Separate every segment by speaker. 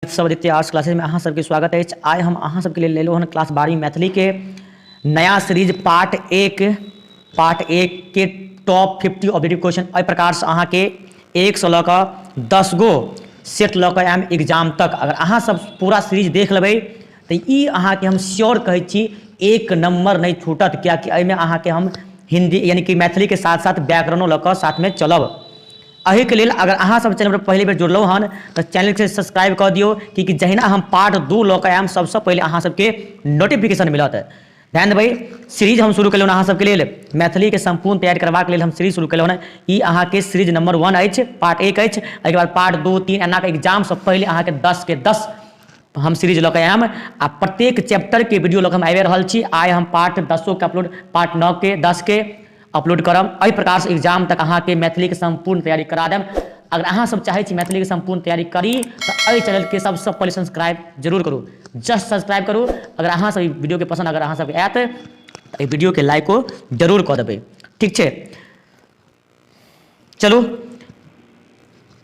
Speaker 1: सब Aditya arts classes में अहाँ सबके स्वागत अछि। आइ हम अहाँ सबके लेल लेलहुँ हन क्लास 12वीं मैथिली के नया सीरीज पार्ट 1, पार्ट 1 के टॉप 50 ऑब्जेक्टिव क्वेश्चन। एहि प्रकार से अहाँ के 1 से लऽ कऽ 10 गो सेट लऽ कऽ आयब एग्जाम तक। अगर अहाँ सब पूरा सीरीज देख लेबै तऽ ई अहाँके हम श्योर कहै छी एक नम्बर नहि छूटत, कियाकि एहिमे अहाँके हम हिंदी यानी कि मैथिली के साथ साथ व्याकरणो लऽ कऽ साथमे चलब। एहिके लेल अगर अहाँ सब चैनल पर पहली बेर जुड़लहुँ हन तऽ चैनलके सब्सक्राइब कऽ दियौ, कियाकि जहिना हम पार्ट 2 लऽ कऽ आयब सबसँ पहिले अहाँ सबके नोटिफिकेशन मिलत। ध्यान देबै, सीरीज हम शुरू केलहुँ अहाँ सबके लेल मैथिलीके सम्पूर्ण तैयारी करबाक लेल हम सीरीज शुरू केलहुँ हन। ई अहाँके सीरीज नंबर 1 अछि, पार्ट 1 अछि। एहिके बाद पार्ट 2 3 एना कऽ एग्जामसँ पहिले अहाँके 10 के 10 हम सीरीज लऽ कऽ आयब आ प्रत्येक चैप्टरके वीडियो लऽ कऽ हम आबि रहल छी। आइ हम पार्ट 10के अपलोड, पार्ट 9 के 10 के अपलोड करब। एहि प्रकारसँ एग्जाम तक अहाँके मैथिलीके सम्पूर्ण तैयारी करा देब। अगर अहाँ सब चाहै छी मैथिलीके सम्पूर्ण तैयारी करी तऽ एहि चैनलके सबसँ पहिले सब्सक्राइब जरूर करू। जस्ट सब्सक्राइब करू। अगर अहाँ सब ई वीडियोके पसन्द अगर अहाँ सबके आयत तऽ एहि वीडियोके लाइको जरूर कऽ देबै। ठीक छै, चलू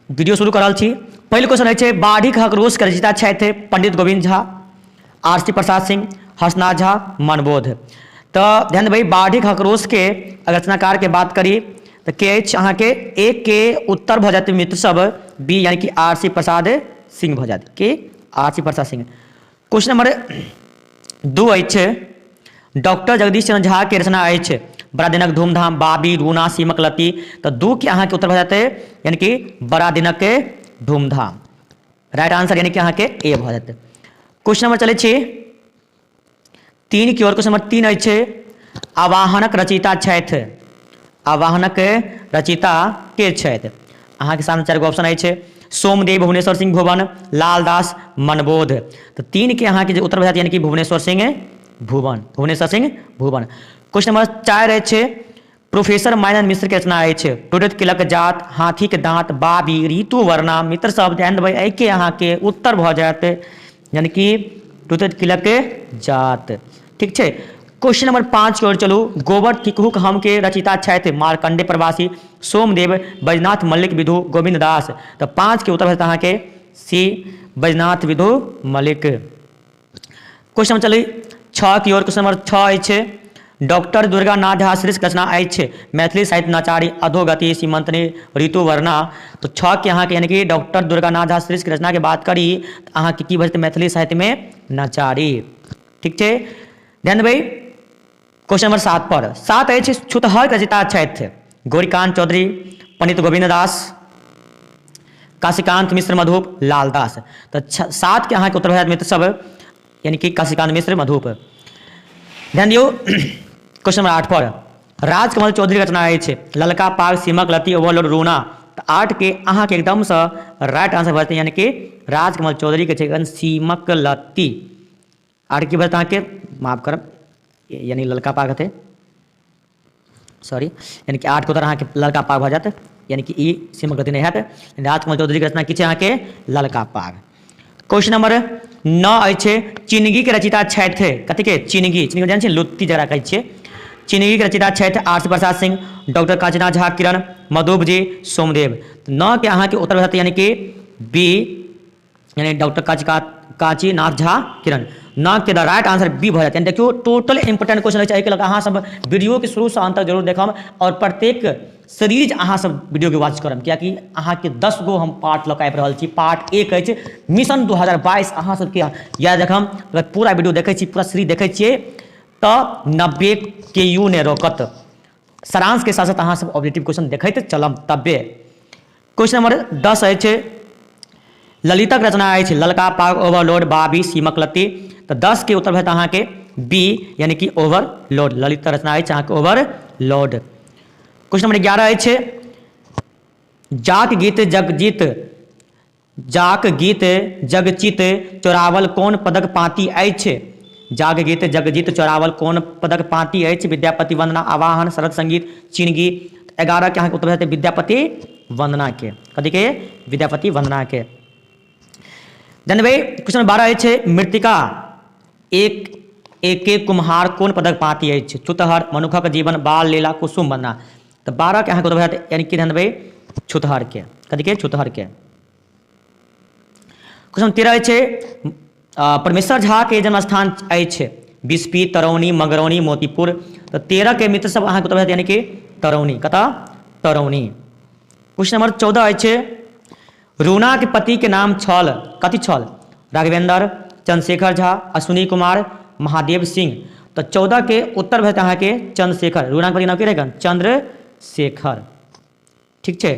Speaker 1: वीडियो शुरू कर रहल छी। पहिल क्वेश्चन होइ छै, बाढ़िक हकरोश के रचयिता छथि पंडित गोविंद झा, आरसी प्रसाद सिंह, हर्षनाथ झा, मनबोध। तऽ ध्यान देबै, बाढ़िक हकरोश के अगर रचनाकार के बात करी तऽ के अछि अहाँके एक के उत्तर भऽ जायत मित्र सब बी, यानी कि आर सी प्रसाद सिंह भऽ जायत। के R C Prasad Singh. Question number 2 अछि, डॉक्टर जगदीश चंद्र झा के रचना अछि बड़ा दिनक धूमधाम, बाबी, रूना, सीमक लती। तऽ 2 के अहाँके उत्तर भऽ जेतै यानी कि बड़ा दिनक धूमधाम, राइट आंसर यानी कि अहाँके ए भऽ जेतै। क्वेश्चन नंबर चलै छी 3 की ओर। क्वेश्चन नंबर 3 अछि, आवाहनक रचयिता छथि, आवाहनक रचयिता के छथि? अहाँके सामने 4 गो ऑप्शन अछि, सोमदेव, भुवनेश्वर सिंह भुवन, लालदास, मनबोध। तऽ 3 के अहाँके जे उत्तर भऽ जायत यानी कि भुवनेश्वर सिंह भुवन, भुवनेश्वर सिंह भुवन। क्वेश्चन नंबर 4 अछि, प्रोफेसर माइनन मिश्र के रचना अछि टूटैत किलक जात, हाथीक दाँत, बाबी, ऋतु वर्णा। मित्र सब ध्यान देबै, एहिके अहाँके उत्तर भऽ जायत यानी कि टूटैत किलक जात। ठीक छै, क्वेश्चन नंबर 5 की ओर चलू। गोबर थिकहुक हम के रचयिता छथि मार्कंडे प्रवासी, सोमदेव, बैजनाथ मल्लिक विधु, गोविंद दास। तऽ 5 के उत्तर भऽ जायत अहाँके सी, बैजनाथ विधु मल्लिक। क्वेश्चन नंबर चली 6 की ओर। क्वेश्चन नंबर 6 अछि, डॉक्टर दुर्गानाथ झा शीर्ष रचना अछि मैथिली साहित्य नचारी, अधोगति, सीमंतनी, ऋतुवर्णा। तो 6 के अहाँके यानी कि डॉक्टर दुर्गानाथ झा शीर्ष रचना के बात करी तऽ अहाँके की भऽ जेतै मैथिली साहित्य में नचारी। ठीक छै, ध्यान देबै क्वेश्चन नंबर 7 पर। 7 अछि, छुतहर रचयिता छथि गौरीकांत चौधरी, पंडित गोविंद दास, काशीकांत मिश्र मधुप, लालदास। तऽ 7 के अहाँके उत्तर भऽ जायत मित्र सब यानी कि काशीकांत मिश्र मधुप। ध्यान दियौ क्वेश्चन नंबर 8 पर, राजकमल चौधरी रचना अछि ललका पाग, सीमक लत्ती, ओवरलोड, रूना। तऽ 8 के अहाँके एकदमसँ राइट आंसर भऽ जेतै यानी कि राजकमल चौधरी के छै सीमक लत्ती। 8 की भऽ जेतै अहाँके, माफ करब, यानी ललका पाग हेतै, सॉरी, यानी कि 8 के उत्तर अहाँके ललका पाग भऽ जायत, यानी कि ई सीमक लत्ती नहि हैत। राजकमल चौधरी के रचना की छै अहाँके ललका पाग। क्वेश्चन नंबर 9 अछि, चिनगी के रचयिता छथि कथी के? चिनगी, चिनगी जानै छियै लुत्ती जकरा कहै छियै। चिनगी के रचयिता छथि R C Prasad Singh, doctor Kanchana Jha किरण, मधुप जी, सोमदेव। 9 के अहाँके उत्तर भऽ जायत यानी कि बी, यानी डॉक्टर कांचीनाथ झा किरण। 9 के the right answer B भऽ जायत। देखियौ टोटल इंपोर्टेंट क्वेश्चन अछि, एहिके लऽ कऽ अहाँ सब वीडियो के शुरू से अंत तक जरूर देखब और प्रत्येक सीरीज अहाँ सब वीडियो के वॉच करब, कियाकि अहाँके 10 गो हम पार्ट लऽ कऽ आबि रहल छी। पार्ट 1 अछि मिशन 2022, अहाँ सबके याद रखब। अगर पूरा वीडियो देखै छी, पूरा सीरीज देखै छियै तऽ 90 के यू नहि रोकत। सारांश के साथ साथ अहाँ सब ऑब्जेक्टिव क्वेश्चन देखैत चलब तबे। क्वेश्चन नंबर 10 अछि, ललितक रचना अछि ललका पाग, ओवरलोड, बाबी, सीमक लत्ती। तऽ 10 के उत्तर भेट अहाँके बी, यानी कि ओवरलोड। ललितक रचना अछि अहाँके ओवरलोड। क्वेश्चन नंबर 11 अछि, जाक गीत जगजीत, जाक गीत जगचित चोरावल कोन पदक पाँति अछि? जाग गीत जगजीत चोरावल कोन पदक पाँति अछि? विद्यापति वंदना, आवाहन, शरद संगीत, चिनगी। 11 के अहाँके उत्तर भऽ जेतै विद्यापति वंदना के। कथी के? विद्यापति वंदना के। जनबै क्वेश्चन 12 अछि, मृतिका एक एके कुम्हार कोन पदक पाँति अछि? छुतहर, मनुखक जीवन, बाल लीला, कुसुम वंदना। तऽ 12 के अहाँके उत्तर भऽ जायत यानी कि ध्यान देबै छुतहर के। कथी के? छुतहर के। क्वेश्चन 13 अछि, परमेश्वर झा के जन्म स्थान अछि बिस्पी, तरौनी, मंगरौनी, मोतीपुर। तऽ 13 के मित्र सब अहाँके उत्तर भऽ जायत यानी कि तरौनी। कतऽ? तरौनी। क्वेश्चन नंबर 14 अछि, रूना के पति के नाम छल, कथी छल? राघवेंद्र, चंद्रशेखर झा, अश्विनी कुमार, महादेव सिंह। तऽ 14 के उत्तर भऽ जायत अहाँके चंद्रशेखर। रूना के पति नाम की रहै? चंद्रशेखर। ठीक छै।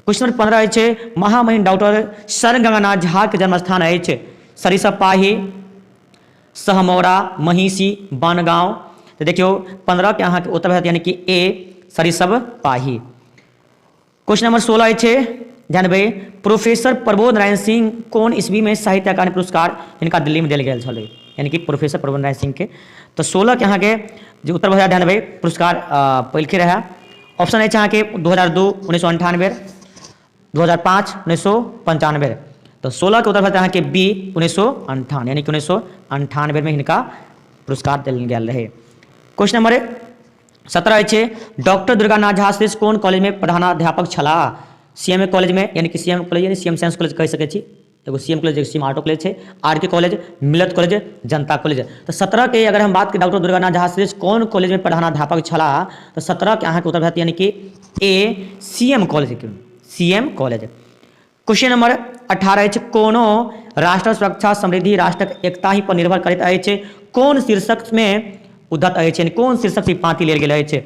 Speaker 1: क्वेश्चन नंबर 15 अछि, महामहिम डॉक्टर शरण गंगानाथ झा के जन्मस्थान अछि सरिसब पाही, सहमौरा, महिषी, बनगांव। तऽ देखियौ 15 के अहाँके उत्तर भऽ जायत यानी कि ए सरिसब पाही। क्वेश्चन नंबर 16 अछि, ध्यान देबै, प्रोफेसर प्रबोध नारायण सिंह कोन ईस्वी में साहित्य अकादमी पुरस्कार हिनका दिल्ली में देल गेल छलै? यानी कि प्रोफेसर प्रबोध नारायण सिंह के। तऽ 16 के अहाँके जे उत्तर भऽ जायत, ध्यान देबै, पुरस्कार पहिलके रहए। ऑप्शन अछि अहाँके 2002, 1998, 2005, 1995। तऽ 16 के उत्तर भऽ जायत अहाँके बी 1998, यानी कि 1998 में हिनका पुरस्कार देल गेल रहै। क्वेश्चन नंबर 17 अछि, डॉक्टर दुर्गानाथ झा श्रेष्ठ कोन कॉलेजमे प्रधानाध्यापक छलाह? सी एम ए कॉलेजमे, यानी कि सी एम कॉलेज यानी सी एम साइंस कॉलेज कहि सकै छी, एगो सी एम कॉलेज, एगो सी एम आर्टो कॉलेज छै, आर के कॉलेज, मिलत कॉलेज, जनता कॉलेज। तऽ 17 के अगर हम बात करी डॉक्टर दुर्गानाथ झा श्रेष्ठ कोन कॉलेजमे प्रधानाध्यापक छलाह, तऽ 17 के अहाँके उत्तर हैत यानी कि ए सी एम कॉलेज के, C M college. Question number 18 अछि, कोनो राष्ट्रक सुरक्षा समृद्धि राष्ट्रक एकता ही पर निर्भर करैत अछि, कोन शीर्षकमे उद्धत अछि? यानी कोन शीर्षक से पाँति लेल गेल अछि?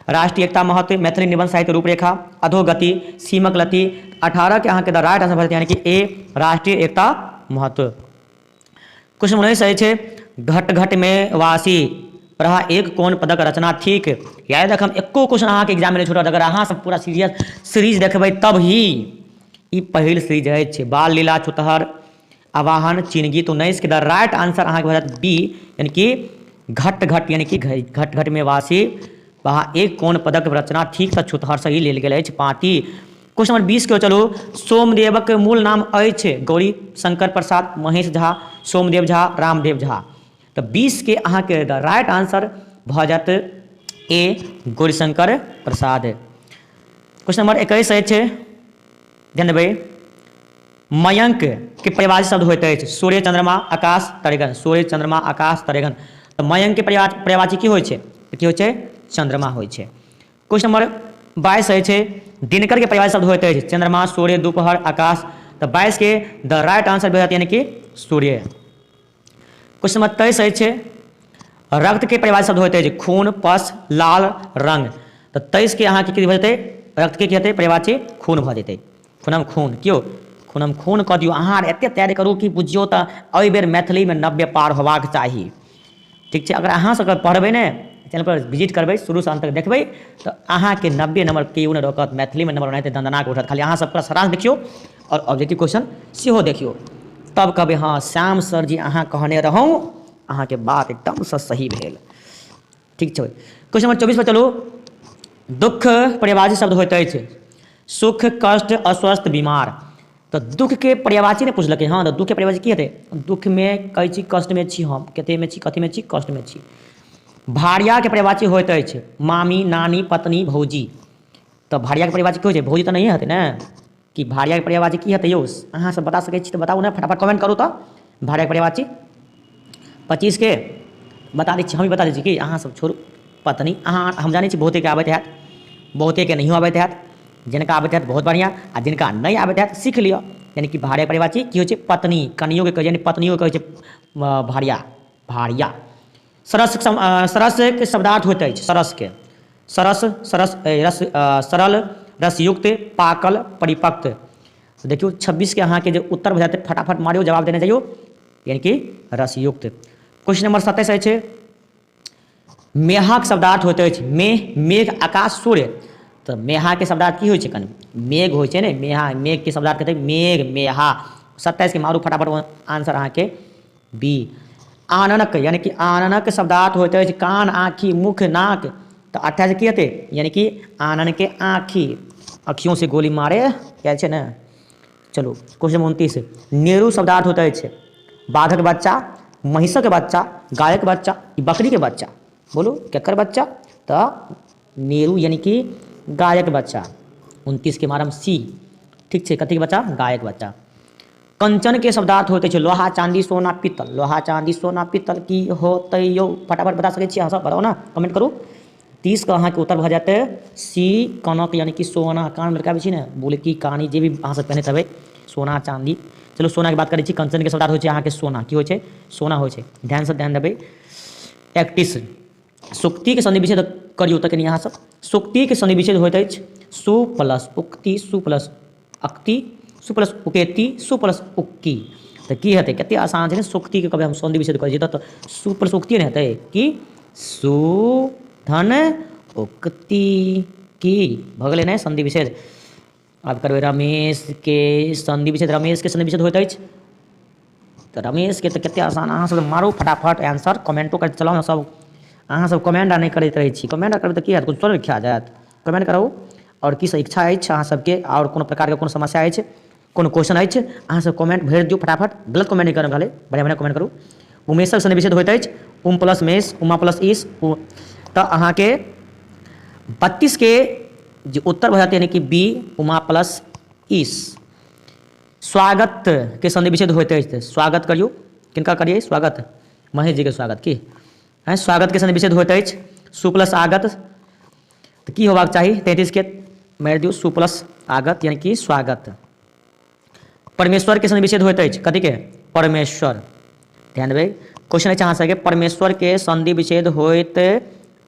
Speaker 1: राष्ट्रीय एकता महत्व, मैथिली निबंध साहित्य रूपरेखा, अधोगति, सीमक लती। 18 के अहाँके द राइट आंसर भऽ जेतै यानी कि ए राष्ट्रीय एकता महत्व। क्वेश्चन 19 अछि, घट घट में वासी प्रहा एक कोन पदक रचना ठीक? याद रखम, एको क्वेश्चन अहाँके एग्जाम में नहि छूटत अगर अहाँ सब पूरा सीरियस सीरीज देखबै तब ही। ई पहिल सीरीज अछि, बाल लीला, छुतहर, आवाहन, चिनगी। तऽ 19 के द राइट आंसर अहाँके भऽ जायत बी, यानी कि घट घट, यानी कि घट घट में वासी वहाँ एक कोन पदक रचना ठीक। तऽ छुतहर से ही लेल गेल अछि पाँति। क्वेश्चन नंबर 20 के चलू, सोमदेवक मूल नाम अछि गौरी शंकर प्रसाद, महेश झा, सोमदेव झा, रामदेव झा। तऽ 20 के अहाँके द राइट आंसर भऽ जायत ए गौरीशंकर प्रसाद। क्वेश्चन नंबर 21 अछि, ध्यान देबै, मयंक के परिभाषित शब्द होइत अछि सूर्य, चंद्रमा, आकाश, तरेगन। सूर्य, चंद्रमा, आकाश, तरेगन। तऽ मयंक के पर्यायवाची की होइ छै? की होइ छै? चंद्रमा होइ छै। क्वेश्चन नंबर 22 अछि, दिनकर के पर्यायवाची शब्द होइत अछि चंद्रमा, सूर्य, दोपहर, आकाश। तऽ 22 के द राइट आंसर भऽ जायत यानी कि सूर्य। क्वेश्चन नंबर 23 अछि, रक्त के पर्यायवाची शब्द होइत अछि खून, पस, लाल, रंग। तऽ 23 के अहाँके की भऽ जेतै? रक्त के की हेतै पर्यायवाची? खून भऽ जेतै। खूनम खून क्यों खूनम खून कऽ दियौ। अहाँ एते तैयारी करू कि बुझियौ तऽ एहि बेर मैथिलीमे 90 पार होबाक चाही। ठीक छै, अगर अहाँ सबके पढ़बै ने, चैनल पर विजिट करबै, शुरूसँ अन्त तक देखबै, तऽ अहाँके 90 नंबर केओ नहि रोकत। मैथिलीमे नंबर ओनाहिते दनदना कऽ उठत। खाली अहाँ सब पूरा सारांश देखियौ आओर ऑब्जेक्टिव क्वेश्चन सेहो देखियौ, तब कहबै हँ श्याम सर जी अहाँ कहने रहौं, अहाँके बात एकदमसँ सही भेल। ठीक छै, क्वेश्चन नंबर 24 पर चलू। दुख पर्यायवाची शब्द होइत अछि सुख, कष्ट, अस्वस्थ, बीमार। तऽ दुखके पर्यायवाची नहि पुछलकै। हँ, तऽ दुखके पर्यायवाची की हेतै? दुखमे कहै छी, कष्टमे छी हम, कतेमे छी, कथीमे छी? कष्टमे छी। भार्याके पर्यायवाची होइत अछि मामी, नानी, पत्नी, भौजी। तऽ भार्याके पर्यायवाची की होइ छै? भौजी तऽ नहिए हेतै ने? कि भार्याके पर्यायवाची की हेतै यौ? अहाँ सब बता सकै छी तऽ बताउ ने, फटाफट कमेंट करू। तऽ भार्याके पर्यायवाची 25 के बता दै छी, हम बता दै छी कि अहाँ सब छोड़ू, पत्नी। अहाँ हम जानै छी बहुतेके आबैत हैत, बहुतेके नहियो आबैत हैत। जिनका आबैत हैत बहुत बढ़िआँ, आ जिनका नहि आबैत हैत सीख लिअ। यानी कि भार्याके पर्यायवाची की होइ छै? पत्नी। कनियोके कहै छै, यानी पत्नियोके कहै छै भार्या। भार्या। सरस, सरसके शब्दार्थ होइत अछि सरसके, सरस, सरस, रस, सरल, रसयुक्त, पाकल, परिपक्व। देखियौ 26 के अहाँके जे उत्तर भऽ जायत, फटाफट मारियौ, जवाब देने जइयौ, यानी कि रसयुक्त। क्वेश्चन नंबर 27 अछि, मेहाक शब्दार्थ होइत अछि मेह, मेघ, आकाश, सूर्य। तऽ मेहाके शब्दार्थ की होइ छै? कनि मेघ होइ छै ने मेहा, मेघके शब्दार्थ कहतै मेघ, मेहा। 27 के मारू फटाफट आंसर अहाँके बी। आननक, यानी कि आननक शब्दार्थ होइत अछि कान, आँखि, मुख, नाक। तऽ 28 की हेतै? यानी कि आनन के आँखि, अखियों से गोली मारे जाइ छै ने। चलू क्वेश्चन नंबर 29, नेहरू शब्दार्थ होइत अछि बाघक बच्चा, महिषक बच्चा, गायक बच्चा, बकरीके बच्चा। बोलू केकर बच्चा? तऽ नेहरू यानी कि गायक बच्चा। 29 के मारम सी। ठीक छै, कथीके बच्चा? गायक बच्चा। कंचन के शब्दार्थ होइत अछि लोहा चांदी सोना पीतल। लोहा चांदी सोना पीतल की होतै यौ? फटाफट बता सकै छी अहाँ सब, बताउ ने, कमेंट करू। 30 के अहाँके उत्तर भऽ जायत सी, कनक यानी कि सोना। कान लटकाबै छी ने, बुलकी कानी जे भी अहाँ सब पहिनैत हेबै, सोना चांदी। चलू सोना के बात करै छी। कंचन के शब्दार्थ होइ छै अहाँके सोना। की होइ छै? सोना होइ छै। ध्यानसँ ध्यान देबै। 31, सुक्तिके सन्धि विच्छेद करियौ तऽ कनि अहाँ सब। सुक्तिके सन्धि विच्छेद होइत अछि सु प्लस उक्ति, सु प्लस अक्ति, सु प्लस उकेती, सु प्लस उक्की। तऽ की हेतै? कतेक आसान छै ने। सुक्तिके कभी हम सन्धि विच्छेद करै छियै तऽ सु प्लस उक्ति ने हेतै की? सु धन उक्ति। की भऽ गेलै ने सन्धि विच्छेद? आब करबै रमेशके सन्धि विच्छेद। रमेशके सन्धि विच्छेद होइत अछि तऽ रमेशके तऽ कतेक आसान। अहाँ सब मारू फटाफट आंसर, कमेंटो करैत चलू सब। अहाँ सब कमेंट आ नहि करैत रहै छी। कमेंट करबै तऽ की हैत? किछु थोड़े खा जायत? कमेंट करू। आओर की सब इच्छा अछि अहाँ सबके, आओर कोनो प्रकारके कोनो समस्या अछि, कोनो क्वेश्चन अछि, अहाँ सब कमेंट भरि दियौ फटाफट। गलत कमेंट नहि करब खाली, बढ़िआँ बढ़िआँ कमेंट करू। उमेशक सन्धि विच्छेद होइत अछि उम प्लस मेष, उमा प्लस ईश। तऽ अहाँके 32 के जे उत्तर भऽ जायत यानी कि बी, उमा प्लस ईश। स्वागत के सन्धि विच्छेद होइत अछि। स्वागत करियौ, किनका करियै स्वागत? महेश जी के स्वागत की हैं? स्वागत के सन्धि विच्छेद होइत अछि सु प्लस आगत। तऽ की होबाक चाही? 33 के मारि दियौ सु प्लस आगत यानी कि स्वागत। परमेश्वर के सन्धि विच्छेद होइत अछि कथी के? परमेश्वर। ध्यान देबै, क्वेश्चन अछि अहाँ सबके, परमेश्वर के सन्धि विच्छेद होइत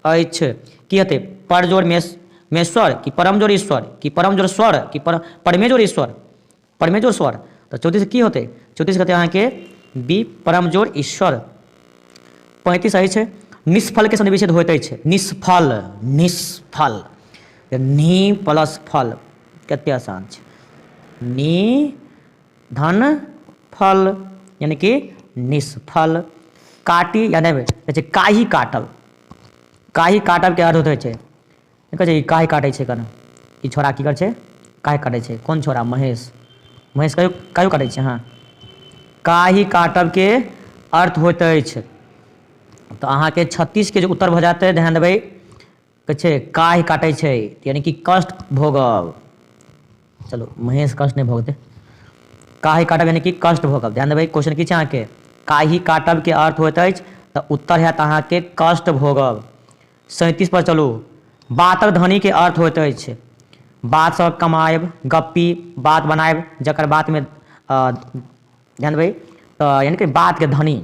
Speaker 1: अछि की हेतै? पर जोड़ मेश्वर कि परम जोड़ ईश्वर कि परम जोड़ स्वर कि परमे जोड़ ईश्वर, परमे जोड़ स्वर? तऽ 34 की होतै? 34 कहतै अहाँके बी, परम जोड़ ईश्वर। 35 अछि, निष्फल के सन्धि विच्छेद होइत अछि। निष्फल, निष्फल, नी प्लस फल, कते आसान छै। नी धन फल यानी कि निष्फल। काटी या नहि कहै छै काही काटब। काही काटब के अर्थ होइत छै, कहै छै ई काहि काटै छै कन ई छोड़ा की करै छै? काहि काटै छै। कोन छोड़ा? महेश। महेश कहियो कहियो काटै छै। हँ, काही काटब के अर्थ होइत अछि तऽ अहाँके 36 के जे उत्तर भऽ जायत, ध्यान देबै, कहै छै काहि काटै छै यानी कि कष्ट भोगब। चलू महेश कष्ट नहि भोगतै। काहि काटब यानी कि कष्ट भोगब। ध्यान देबै, क्वेश्चन की छै अहाँके? काहि काटब के अर्थ होइत अछि तऽ उत्तर हैत अहाँके कष्ट भोगब। 37 पर चलू। बातक धनी के अर्थ होइत अछि बातसँ कमायब, गप्पी, बात बनायब, जकर बातमे। ध्यान देबै तऽ यानी कि बातके धनी,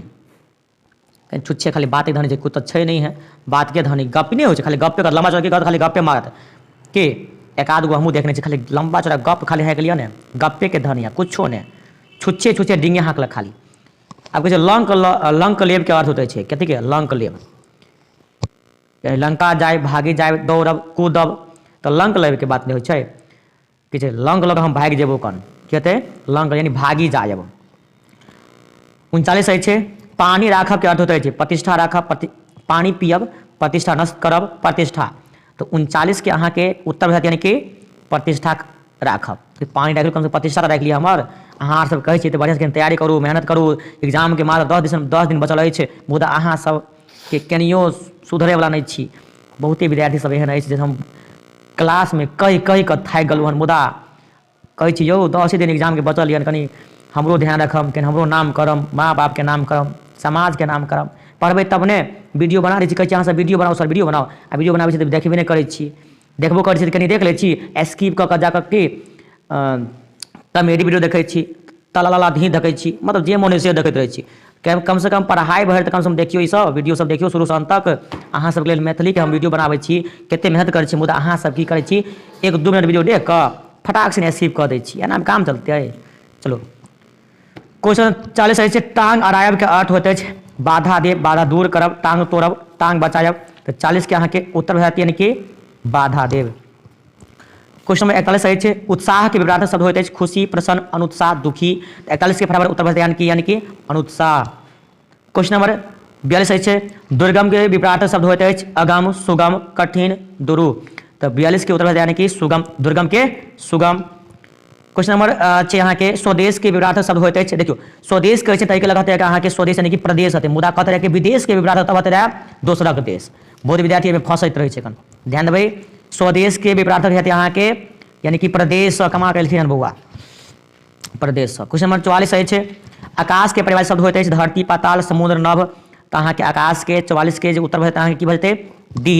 Speaker 1: छुच्छे खाली बाते धनी छै, किछु तऽ छै नहि है। बातके धनी गप नहि होइ छै, खाली गप्पे करत, लम्बा चौड़ा की करत? खाली गप्पे मारत। की एक आध गो हमहूँ देखने छी, खाली लम्बा चौड़ा गप खाली हाँकि लिअ ने, गप्पेके धनी आ कुछो नहि, छुच्छे छुच्छे डिंगे हाँकलक खाली। आब कहै छै लंक, लंक लेबके अर्थ होइत छै कथीके? लंक लेब, लंका जायब, भागी जायब, दौड़ब, कूदब। तऽ लंक लेबके बात नहि होइ छै की छै? लंक लऽ कऽ हम भागि जेबो कन, की हेतै? लंक यानी भागी जायब। 39 अछि, पानि राखब के अर्थ होइत अछि प्रतिष्ठा राखब, पानि पियब, प्रतिष्ठा नष्ट करब, प्रतिष्ठा। तऽ 39 के अहाँके उत्तर भऽ जायत यानी कि प्रतिष्ठा राखब। पानि राखि कमसँ कम प्रतिष्ठा तऽ राखि लिअ हमर। अहाँ सब कहै छियै तऽ बढ़िआँसँ कनि तैयारी करू, मेहनत करू। एग्जामके मात्र 10 दिन बचल अछि, मुदा अहाँ सबके कनियो सुधरैवला नहि छी। बहुते विद्यार्थी सब एहन अछि जे हम क्लासमे कहि कहि कऽ थाकि गेलहुँ हन, मुदा कहै छी यौ 10 दिन एग्जामके बचल यऽ, कनि हमरो ध्यान राखब, कनि हमरो नाम करब, माँ बापके नाम करब, समाजके नाम करब। पढ़बै तब ने। वीडियो बना दै छी, कहै छी अहाँ सब वीडियो बनाउ सर, वीडियो बनाउ। आ वीडियो बनाबै छी तऽ देखबे नहि करै छी। देखबो करै छी तऽ कनि देख लै छी, स्किप कऽ कऽ जाकऽ की कॉमेडी वीडियो देखै छी, तला धी देखै छी, मतलब जे मोन होइ से देखैत रहै छी। कमसँ कम पढ़ाइ भरि तऽ कमसँ कम देखियौ, ई सब वीडियो सब देखियौ शुरूसँ अन्त तक। अहाँ सबके लेल मैथिलीके हम वीडियो बनाबै छी, कते मेहनत करै छी, मुदा अहाँ सब की करै छी? 1-2 मिनट वीडियो देख कऽ फटाक से स्किप कऽ दै छी। एनामे काम चलतै? चलू, क्वेश्चन 40 अछि, टांग अड़ायब के अर्थ होइत अछि बाधा देब, बाधा दूर करब, टांग तोड़ब, टांग बचायब। तऽ 40 के अहाँके उत्तर भऽ जायत यानी कि बाधा देब। क्वेश्चन नंबर 41 अछि, उत्साह के विपरीत शब्द होइत अछि खुशी, प्रसन्न, अनुत्साह, दुखी। तऽ 41 के फटाफट उत्तर भऽ जायत यानी कि अनुत्साह। क्वेश्चन नंबर 42 अछि, दुर्गम के विपरीत शब्द होइत अछि अगम, सुगम, कठिन, दुरूह। तऽ 42 के उत्तर भऽ जायत यानी कि सुगम, दुर्गम के सुगम। क्वेश्चन नंबर छै अहाँके, स्वदेश के विपरीत शब्द होइत अछि। देखियौ, स्वदेश कहै छै ताहिके लगत अहाँके स्वदेश यानी कि प्रदेश हेतै, मुदा कहत रहै कि विदेश के विपरीत तब हेतै रहै दोसरक देश। बहुत विद्यार्थी एहिमे फंसैत रहै छै एखन। ध्यान देबै, स्वदेश के विपरीत हेतै अहाँके यानी कि प्रदेश। कमा कऽ एलखिन हन बौआ। प्रदेशसँ। क्वेश्चन नंबर 44 अछि, आकाशके परिभाषित शब्द होइत अछि धरती, पाताल, समुद्र, नभ। तऽ अहाँके आकाशके 44के जे उत्तर भऽ जेतै अहाँके की भऽ जेतै? डी,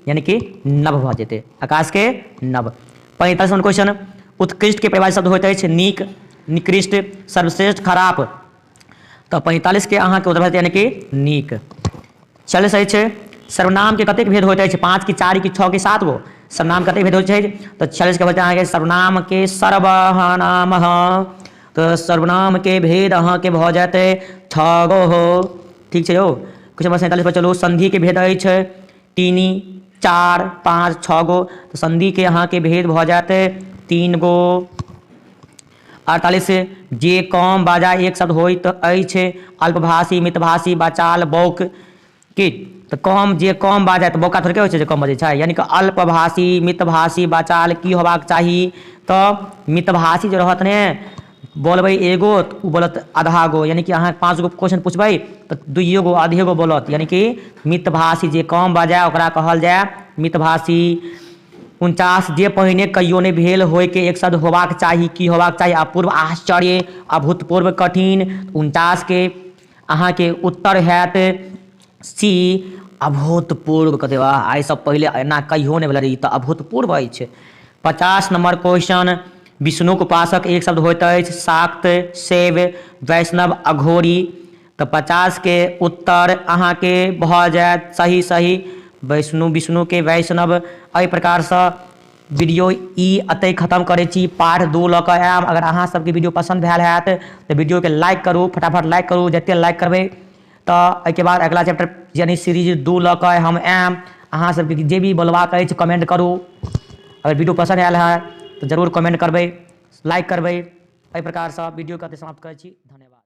Speaker 1: यानी कि नभ भऽ जेतै, आकाशके नभ। 45 नंबर क्वेश्चन, उत्कृष्टके परिभाषित शब्द होइत अछि नीक, निकृष्ट, सर्वश्रेष्ठ, खराप। तऽ 45के अहाँके उत्तर भऽ जेतै यानी कि नीक। 46 अछि, सर्वनामके कतेक भेद होइत अछि? 5 कि 4 कि 6 कि 7 गो? सर्वनाम कतेक भेद होइत छै? तऽ 46के भऽ जेतै अहाँके सर्वनामके सर्वनाम, तऽ सर्वनामके भेद अहाँके भऽ जेतै 6 गो हो। ठीक छै यौ। क्वेश्चन नंबर 47 पर चलू, संधिके भेद अछि 3, 4, 5, 6 गो। तऽ संधिके अहाँके भेद भऽ जायत 3 गो। 48, जे कम बाजा एक शब्द होइत अछि अल्पभाषी, मितभाषी, बचाल, बौक की? तऽ कम, जे कम बाजै तऽ बौका थोड़के होइ छै जे कम बजै छै, यानी कि अल्पभाषी, मितभाषी, बचाल की होबाक चाही? तऽ मितभाषी जे रहत ने, बोलबै एगो तऽ ओ बोलत आधा गो, यानी कि अहाँ 5 गो क्वेश्चन पुछबै तऽ 2 गो आधे गो बोलत, यानी कि मितभाषी जे कम बाजै ओकरा कहल जाय मितभाषी। 49, जे पहिने कहियो नहि भेल होइके एक शब्द होबाक चाही, की होबाक चाही? अपूर्व, आश्चर्य, अभूतपूर्व, कठिन। 49के अहाँके उत्तर हैत सी, अभूतपूर्व। कहतै वाह, आइसँ पहिले एना कहियो नहि भेल रहै, ई तऽ अभूतपूर्व अछि। 50 नंबर क्वेश्चन, विष्णुक उपासक एक शब्द होइत अछि शाक्त, शैव, वैष्णव, अघोरी। तऽ 50के उत्तर अहाँके भऽ जायत सही सही वैष्णु, विष्णुके वैष्णव। एहि प्रकारसँ वीडियो ई एतहि खतम करै छी, पार्ट 2 लऽ कऽ आयब। अगर अहाँ सबके वीडियो पसन्द भेल हैत तऽ वीडियोके लाइक करू, फटाफट लाइक करू, जतेक लाइक करबै तऽ एहिके बाद अगिला चैप्टर यानी सीरीज 2 लऽ कऽ हम आयब। अहाँ सबके जे भी बोलबाक अछि कमेंट करू। अगर वीडियो पसन्द आयल है तऽ जरूर कमेंट करबै, लाइक करबै। एहि प्रकारसँ वीडियोके एतहि समाप्त करै छी। धन्यवाद।